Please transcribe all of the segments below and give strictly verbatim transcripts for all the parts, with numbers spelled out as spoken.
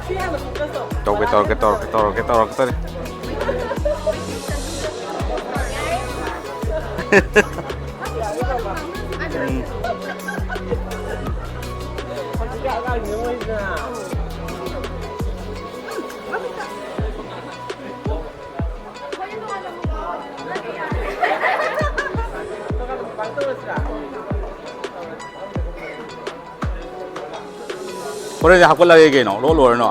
ꯇꯧꯔꯛꯀꯦ, ꯇꯧꯔꯛꯀꯦ, ꯇꯧꯔꯛꯀꯦ, ꯇꯧꯔꯛꯀꯦ, ꯇꯧꯔꯛꯀꯦ, ꯇꯧꯔꯛꯀꯦ꯫ ꯎꯝ꯫ ꯍꯣꯔꯦꯟ ꯍꯥꯞꯀꯠꯂꯛꯑꯒꯦ ꯀꯩꯅꯣ, ꯂꯣꯏ ꯂꯣꯏꯔꯅꯣ꯫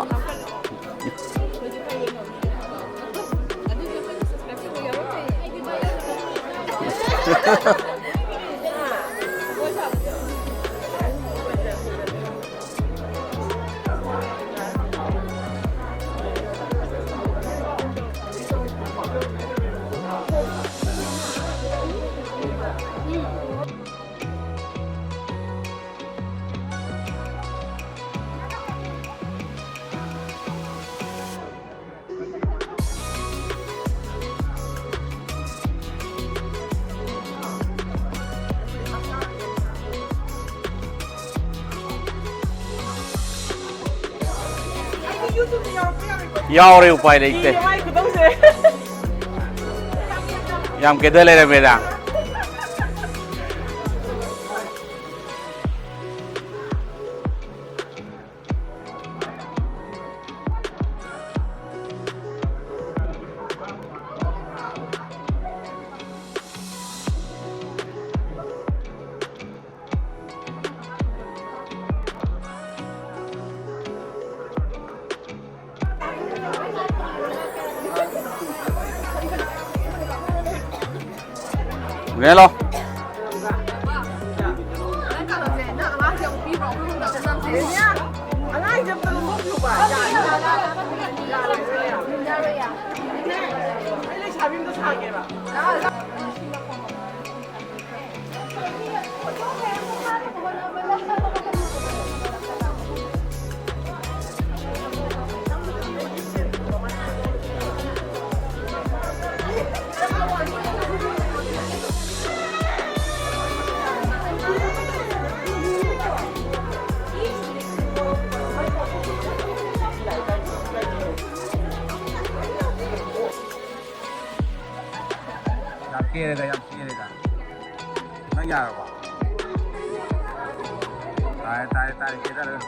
ꯌꯥꯎꯔꯦ, ꯎꯄꯥꯏ ꯂꯩꯇꯦ꯫ ꯌꯦꯡꯉꯣ ꯑꯩ ꯈꯨꯗꯧꯁꯦ꯫ ꯌꯥꯝ ꯀꯦꯗ ꯂꯩꯔꯝꯃꯦꯗ꯫ ꯃꯦꯂꯣ꯫ ꯑꯉꯥꯡꯁꯦ ꯑꯝꯇ ꯂꯧꯊꯣꯛꯄꯤꯌꯨꯕ꯫ ꯑꯩ ꯂꯩꯁꯥꯕꯤ ꯑꯝꯇ ꯁꯥꯒꯦꯕ꯫ ꯀꯦꯔꯦꯗ, ꯌꯥꯝ ꯀꯦꯔꯦꯗ꯫ ꯅꯪ ꯌꯥꯔꯕꯣ? ꯇꯥꯔꯦ, ꯇꯥꯔꯦ, ꯇꯥꯔꯦ, ꯀꯦꯊꯔꯒ꯫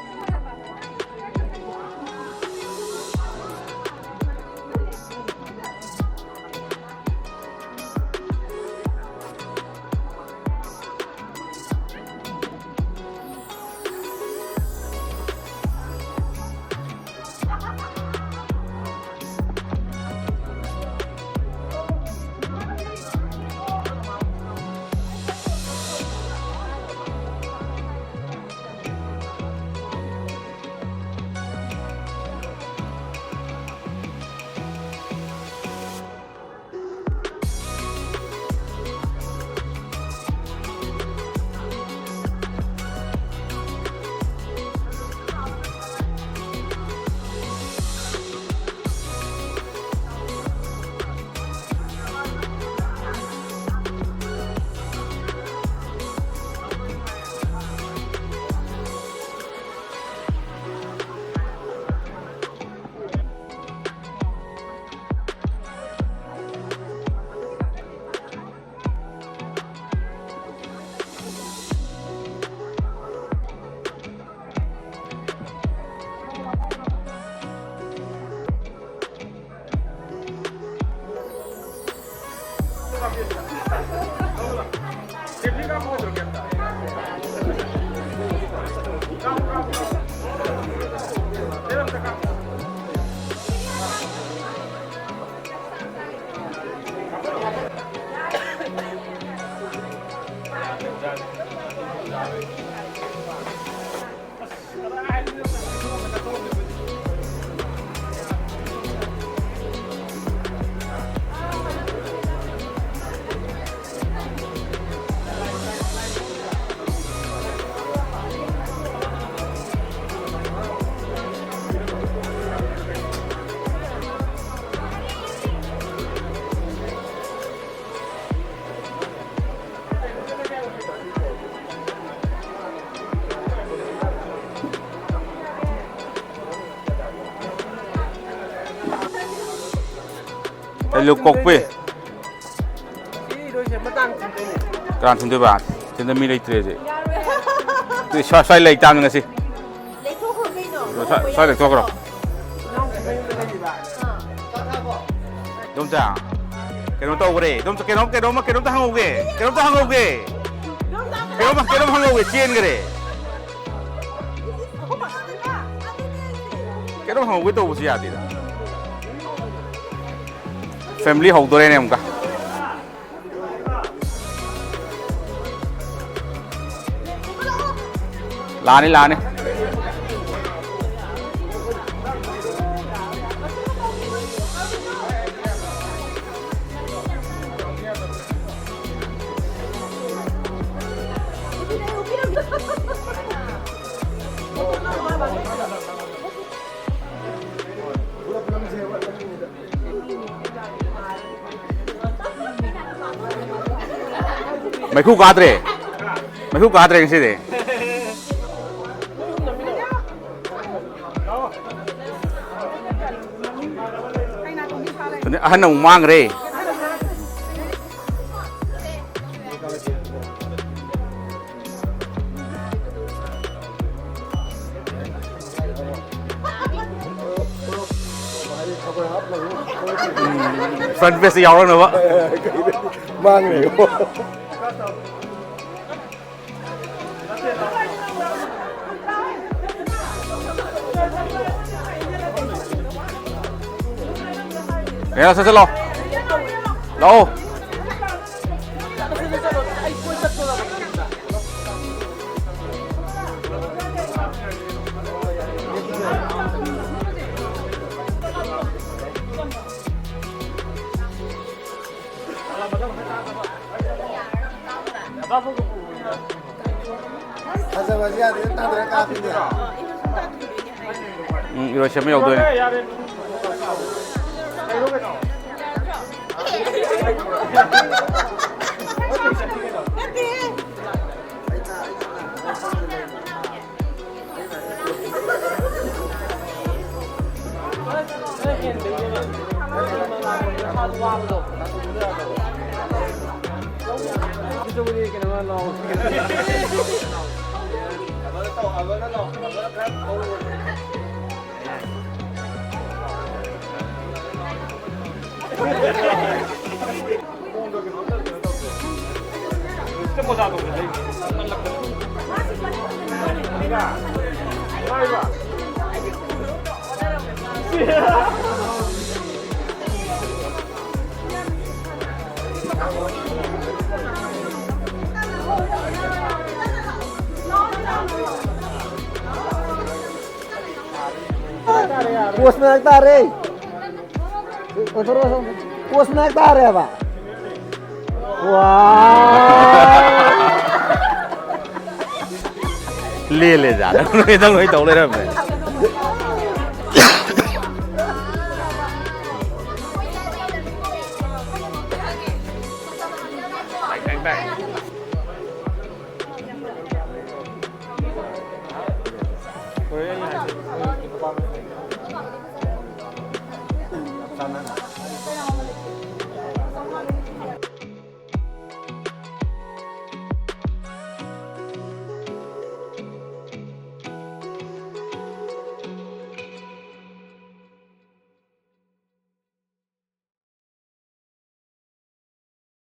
ꯑꯩ ꯂꯨꯀꯣꯛꯄꯤ꯫ ꯀꯅꯥ ꯊꯤꯟꯗꯣꯏꯕ? ꯊꯤꯟꯗ ꯃꯤ ꯂꯩꯇ꯭ꯔꯦ ꯍꯧꯖꯤꯛ꯫ ꯑꯗꯨꯗꯤ ꯁ꯭ꯋꯥꯏ, ꯁ꯭ꯋꯥꯏ ꯂꯩ ꯇꯥꯕꯅꯤ ꯉꯁꯤ꯫ ꯂꯩꯊꯣꯛꯈ꯭ꯔꯣ ꯀꯩꯅꯣ꯫ ꯁ꯭ꯋꯥꯏ, ꯁ꯭ꯋꯥꯏ ꯂꯩꯊꯣꯛꯈ꯭ꯔꯣ꯫ ꯏꯗꯣꯝꯆꯥ, ꯀꯩꯅꯣ ꯇꯧꯈ꯭ꯔꯦ꯫ ꯏꯗꯣꯝꯆꯥ, ꯀꯩꯅꯣꯝ, ꯀꯩꯅꯣꯝꯃ, ꯀꯩꯅꯣꯝꯇ ꯍꯪꯍꯧꯒꯦ꯫ ꯀꯩꯅꯣꯝꯇ ꯍꯪꯍꯧꯒꯦ꯫ ꯀꯩꯅꯣꯝ, ꯀꯩꯅꯣꯝ ꯍꯪꯍꯧꯒꯦ꯫ ꯆꯦꯟꯈ꯭ꯔꯦ꯫ ꯀꯩꯅꯣꯝ ꯍꯪꯍꯧꯒꯦ ꯇꯧꯕꯁꯨ ꯌꯥꯗꯦꯗ꯫ ꯐꯦꯃꯤꯂꯤ ꯍꯧꯗꯣꯔꯦꯅꯦ ꯑꯃꯨꯛꯀ꯫ ꯂꯥꯛꯑꯅꯤ, ꯂꯥꯛꯑꯅꯤ꯫ ꯃꯩꯈꯨ ꯀꯥꯗ꯭ꯔꯦ꯫ ꯃꯩꯈꯨ ꯀꯥꯗ꯭ꯔꯦ ꯉꯁꯤꯗꯤ꯫ ꯑꯗꯨꯅꯦ, ꯑꯍꯟ ꯑꯃꯨꯛ ꯃꯥꯡꯈ꯭ꯔꯦ꯫ ꯐ꯭ꯔꯟ ꯄꯦꯖꯇ ꯌꯥꯎꯔꯛꯅꯕ꯫ ꯃꯥꯡꯈ꯭ꯔꯦ꯫ ꯀꯩꯅꯣ, ꯁꯠ ꯁꯠ ꯂꯥꯛꯑꯣ꯫ ꯂꯥꯛꯑꯣ꯫ ꯐꯖꯕꯁꯦ ꯌꯥꯗꯦ, ꯇꯥꯗꯔ ꯀꯥꯞꯄꯤꯅꯦ꯫ ꯎꯝ, ꯏꯔꯣꯏꯁꯦꯝꯕ ꯌꯧꯗꯣꯏꯅꯦ꯫ ꯑꯗꯨꯕꯨꯗꯤ ꯀꯩꯅꯣ ꯂꯥꯎ꯫ ꯑꯃꯅ ꯇꯧ, ꯑꯃꯅ ꯂꯥꯎ, ꯑꯃꯅ ꯈꯔ ꯇꯧ꯫ ꯄꯣꯁ ꯃꯅꯥꯛ ꯇꯥꯔꯦ꯫ ꯑꯣꯟꯊꯣꯔꯛꯑꯣ ꯁꯣꯝꯗ꯫ ꯄꯣꯁ ꯃꯅꯥꯛ ꯇꯥꯔꯦꯕ꯫ ꯋꯥ꯫ ꯂꯦꯜꯂꯦ ꯖꯥꯠ꯫ ꯅꯣꯏꯗꯪ ꯅꯣꯏ ꯇꯧ ꯂꯩꯔꯝꯃꯦ꯫